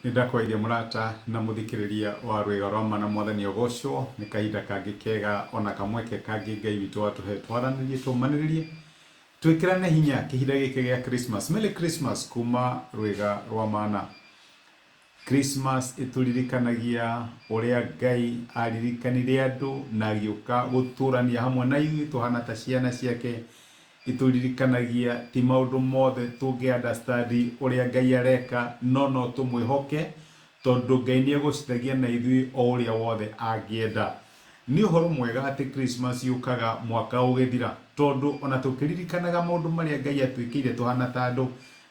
Nĩ ndakwaria mũrata na mũthikĩrĩria wa rwĩga rwa ma na mwathani ogocwo nĩ kahinda kangĩ kega ona kamweke kangĩ Ngai witũ atũhe twaranĩrie tũmanĩrĩrie twĩkĩrane hinya kĩhinda gĩkĩ gĩa Christmas. Merry Christmas kuma rwĩga rwa mana. Christmas ĩtũririkanagia ũrĩa Ngai aririkanire andũ na agĩũka gũtũrania hamwe na ithuĩ tũhana ta ciana ciake. Ĩtũririkanagia ti maũndũ mothe tũngĩ understand ũrĩa Ngai areka no no tũmwĩhoke tondũ Ngai nĩ egocithagia na ithuĩ o ũrĩa wothe angĩenda. Nĩ ũhoro mwega atĩ Christmas yũkaga mwaka ũgĩthira tondũ ona tũkĩririkanaga maũndũ marĩa Ngai atwĩkĩire tũhana ta andũ,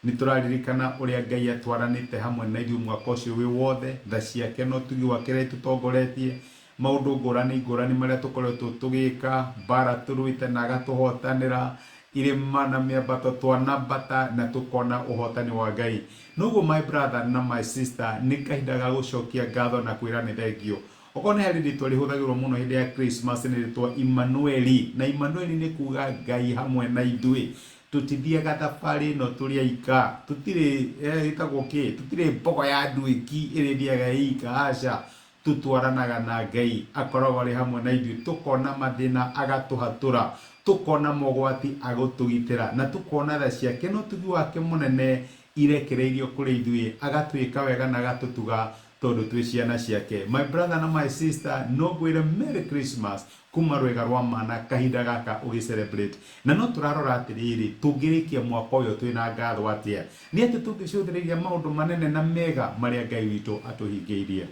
nĩ tũraririkana ũrĩa Ngai atwaranĩte hamwe na ithuĩ mwaka ũcio wĩ wothe, tha ciake na ũtugi wake ũrĩa itũtongoretie, maũndũ ngũrani ngũrani marĩa tũkoretwo tũgĩka, mbara tũrũĩte na agatũhotanĩra, irĩma na mĩambato twanambata na tũkona ũhotani wa Ngai. Noguo my brother na my sister, nĩ kahinda ga gũcokia ngatho na kwĩra nĩ thengio. Okorwo nĩ harĩ rĩtwa rĩhũthagĩrwo mũno hĩndĩ ya Christmas nĩ rĩtwa Immanueli, na Immanueli nĩ kuga Ngai hamwe na ithuĩ. Tũtithiaga thabarĩ ĩno tũrĩ aika, tũtirĩ ĩtagwo kĩ, tũtirĩ mbogo ya nduĩki ĩrĩa ĩthiaga ĩika, aca. Tũtwaranaga na Ngai, akoragwo arĩ hamwe na ithuĩ, tũkona mathĩna agatũhatũra, tũkona mogwati agũtũgitĩra, na tũkona tha ciake na ũtugi wake mũnene irekereirio kũrĩ ithuĩ, agatwĩka wega na agatũtuga tondũ twĩ ciana ciake. My brother na my sister, no ngwĩre Merry Christmas kuma rwĩga rwa mana kahinda gaka ũgĩ celebrate. Na no tũrarora atĩrĩrĩ, tũngĩrĩkia mwaka ũyũ twĩna ngatho atĩa? Nĩ atĩ tũngĩcũthĩrĩria maũndũ manene na mega marĩa Ngai witũ atũhingĩirie.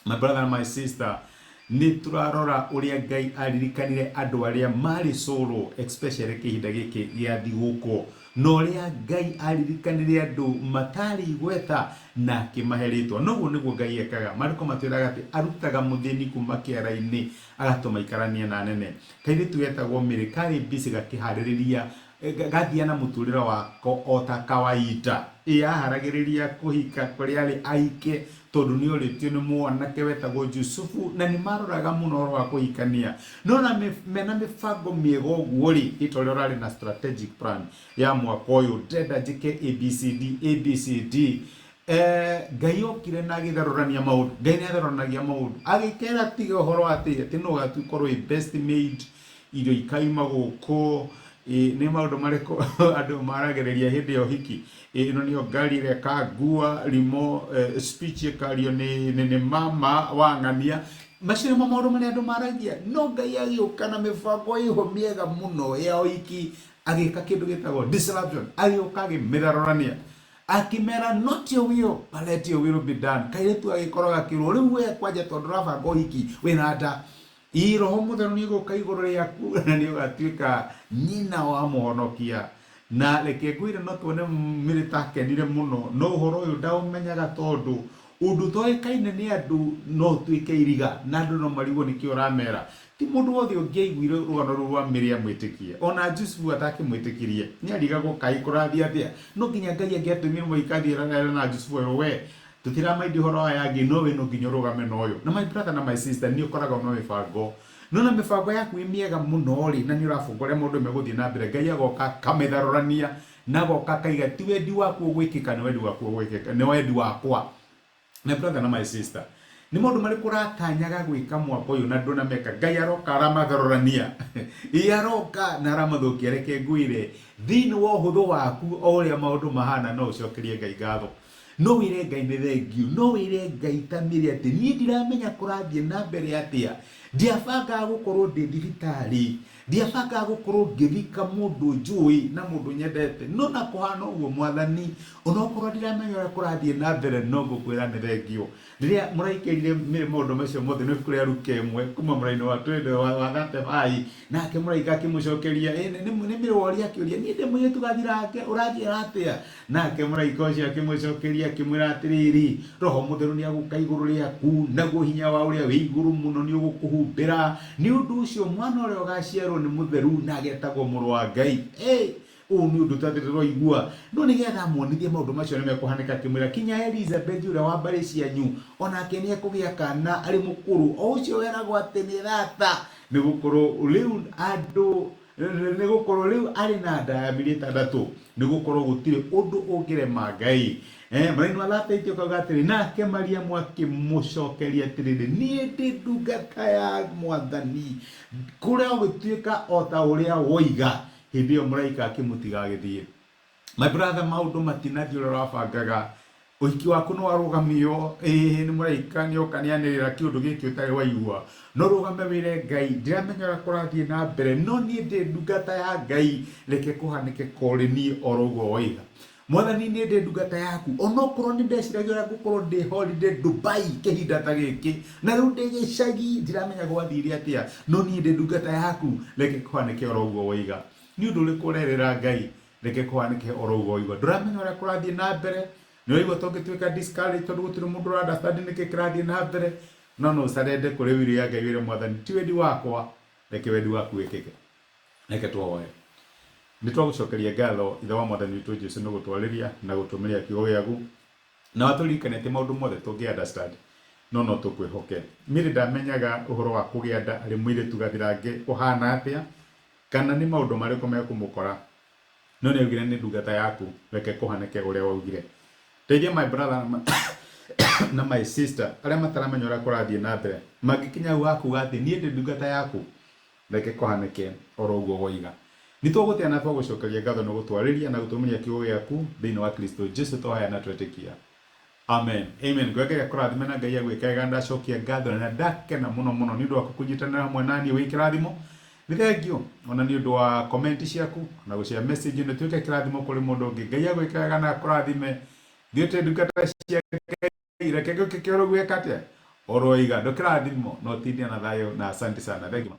My brother and my sister, nĩ tũrarora ũrĩa Ngai aririkanire andũ arĩa marĩ solo, especially kĩhinda gĩkĩ gĩa thigũkũ, na ũrĩa Ngai aririkanire andũ matarĩ igweta na akĩmahe rĩtwa. Noguo nĩguo Ngai ekaga. Maandĩko matwĩraga atĩ arutaga mũthĩni kuma kĩara-inĩ agatũma aikaranie na anene. Kairĩtu getagwo Mary karĩ busy gakĩharĩrĩria gathia na mũtũrĩre wako o ta kawaida. Ĩ yaharagĩrĩria kũhika kũrĩa arĩ ahike tondũ nĩ orĩtio nĩ mwanake wetagwo Jusufu na nĩ maroraga mũno ũhoro wa kũhikania. No na mena mĩbango mĩega ũguo rĩ, ĩ ta ũrĩa ũrarĩ na strategic plan ya mwaka ũyũ, ndĩrenda njĩke ABCD, ABCD. Ngai okire na agĩtharũrania maũndũ. Ngai nĩ atharũranagia maũndũ. Agĩkera tiga ũhoro atĩ atĩ no ũgatuĩka wĩ best maid, irio ikauma gũkũ, nĩ maũndũ marĩkũ andũ maragĩrĩria hĩndĩ ya ũhiki? Ĩno nĩyo ngari ĩrĩa ĩkangua rimo, speech ĩkario nĩ mama wa ng'ania. Macio nĩmo maũndũ marĩa andũ maragia. No Ngai agĩũka na mĩbango ĩho mĩega mũno ya ũhiki, agĩka kĩndũ gĩtagwo disruption, agĩũka agĩmĩtharũrania. Akĩmera not your will but let your will be done. Kairĩtu agĩkorwo gakĩrwo rĩu we kwanja tondũ ũrabanga ũhiki wĩna nda, ii roho mũtheru nĩ ũgũka igũrũ rĩaku na nĩ ũgatuĩka nyina wa mũhonokia. Na reke ngwĩre no tuone Mary ta akenire mũno, no ũhoro ũyũ ndaũmenyaga tondũ ũndũ ũtoĩkaine nĩ andũ no ũtuĩke iriga na andũ no marigwo nĩkĩ ũramera. Ti mũndũ wothe ũngĩaiguire rũgano rũu rwa Mary amwĩtĩkie. Ona Jusufu atakĩmwĩtĩkirie, nĩ arigagwo kaĩ kũrathiĩ atĩa. No nginya Ngai angĩatũmire mũraika athiĩ ere na Jusufu erwo we tũtiramaindi ũhoro wa aya angĩ no we no nginya ũrũgame na ũyũ. Na my brother na my sister, nĩ ũkoragwo na mĩbango. No na mĩbango yaku ĩ mĩega mũno rĩ, na nĩ ũrabanga ũrĩa maũndũ megũthiĩ na mbere, Ngai agoka akamĩtharũrania na agoka akaiga ti wendi waku ũgwĩkĩka, nĩ wendi waku ũgwĩkĩka, nĩ wendi wakwa. My brother na my sister, nĩ maũndũ marĩkũ ũratanyaga gwĩka mwaka ũyũ na ndũnameka? Ngai aroka aramatharũrania. Ĩ aroka na aramathũkia. Reke ngwĩre, thĩinĩ wa ũhũthũ waku o ũrĩa maũndũ mahana, no ũcokerie Ngai ngatho. No wĩre Ngai nĩ thengiũ. No wĩre Ngai ta Mary atĩ niĩ ndiramenya kũrathiĩ na mbere atĩa. Ndiabangaga gũkorwo ndĩ thibitarĩ. Ndiabangaga gũkorwo ngĩthika mũndũ njũĩ na mũndũ nyendete. No na kũhana ũguo Mwathani, onokorwo ndiramenya ũrĩa kũrathiĩ na mbere, no ngũkwĩra nĩ thengiũ. Rĩrĩa mũraika erire Mary maũndũ macio mothe, nĩ ibuku rĩa Luka 1 kuma mũraini wa twenty wa thate five, nake mũraika akĩmũcokeria, nĩ Mary woria akĩũria, niĩ ndĩ mũirĩtu gathirange, ũranjĩra atĩa? Nake mũraika ũcio akĩmũcokeria akĩmwĩra atĩrĩrĩ, Roho Mũtheru nĩagũka igũrũ rĩaku, naguo hinya wa ũrĩa wĩ igũrũ mũno nĩũgũkũhumbĩra. Nĩ ũndũ ũcio mwana ũrĩa ũgaciarwo nĩ mũtheru na agetagwo Mũrũ wa Ngai. Hey! Ũũ nĩ ũndũ ũtarĩ tũraigua. No nĩgetha amuonithie maũndũ macio nĩ mekũhanĩka, akĩmwĩra, kinya Elizabeth ũrĩa wa mbarĩ cianyu, o nake nĩ ekũgĩa kaana arĩ mũkũrũ, o ũcio weragwo atĩ nĩ thata, nĩ gũkorwo rĩu andũ nĩ gũkorwo rĩu arĩ na nda ya mĩeri ĩtandatũ, nĩ gũkorwo gũtirĩ ũndũ ũngĩrema Ngai. Mũraini wa 38 ũkauga atĩrĩ, nake Mariamu akĩmũcokeria atĩrĩrĩ, niĩ ndĩ ndungata ya Mwathani, kũrĩa gũgĩtuĩka o ta ũrĩa woiga. Hĩndĩ ĩyo mũraika akĩmũtiga agĩthiĩ. My brother, maũndũ matinathiĩ ũrĩa ũrabangaga. Ũhiki waku nĩ warũgamio, ĩĩ nĩ mũraika nĩ oka nĩ anĩrĩra kĩũndũ gĩkĩ ũtarĩ waigua. No rũgame wĩre Ngai, ndiramenya ũrĩa kũrathiĩ na mbere, no niĩ ndĩ ndungata ya Ngai, reke kũhanĩke kũrĩ niĩ oro ũguo woiga. Mwathani niĩ ndĩ ndungata yaku, onokorwo nĩ ndeciragia ũrĩa ngũkorwo ndĩ holiday Dubai kĩhinda ta gĩkĩ, na rĩu ndĩ gĩcagi, ndiramenya gwathire atĩa, no niĩ ndĩ ndungata yaku, reke kũhanĩke oro ũguo woiga. Nĩ ũndũ ũrĩkũ ũrerĩra Ngai? Reke kũhanĩke oro ũguo woiga. Ndũramenya ũrĩa kũrathiĩ na mbere, nĩ ũraigua ta ũngĩtuĩka discouraged tondũ gũtirĩ mũndũ ũra understand nĩkĩ kĩrathiĩ na mbere, no no ũcarende kũrĩ will ya Ngai wĩre Mwathani ti wendi wakwa, reke wendi waku wĩkĩke. Reke tũhoe. Nĩ twagũcokeria ngatho Ithe wa Mwathani witũ Jesu nĩ gũtwarĩria na gũtũmĩria kiugo gĩaku. Na watũririkania atĩ maũndũ mothe tũngĩ understand no no tũkwĩhoke. Mary ndamenyaga ũhoro wa kũgĩa nda arĩ mũirĩtu gathirange ũhana atĩa kana nĩ maũndũ marĩkũ mekũmũkora. No nĩ augire nĩ ndungata yaku reke kũhanĩke ũrĩa waugire. Teithia my brother na my sister arĩa mataramenya ũrĩa kũrathiĩ na mbere. Mangĩkinya hau ha kuga atĩ niĩ ndĩ ndungata yaku Reke kũhanĩke oro ũguo woiga. Nĩ twagũtĩa na twagũcokeria ngatho nĩ gũtwarĩria na gũtũmĩria kiugo gĩaku thĩinĩ wa Kristo Jesu twahoya na twetĩkia. Amen. Amen. Ngoro Ngai akũrathime na Ngai agwĩke wega. Ndacokia ngatho na ndakena mũno mũno nĩ ũndũ waku kũnyitanĩra hamwe na niĩ wĩ kĩrathimo. Nĩ thengiũ ona nĩ ũndũ wa comment ciaku na gũshare message ĩno ĩtuĩke kĩrathimo kũrĩ mũndũ ũngĩ. Ngai agwĩke wega na akũrathime. Thiĩte ndungata cia Ngai reke ngũke kĩoro gwĩka atĩa? Oroiga ndũkĩrathimo na ũtindie na thayũ na asante sana. Thank you.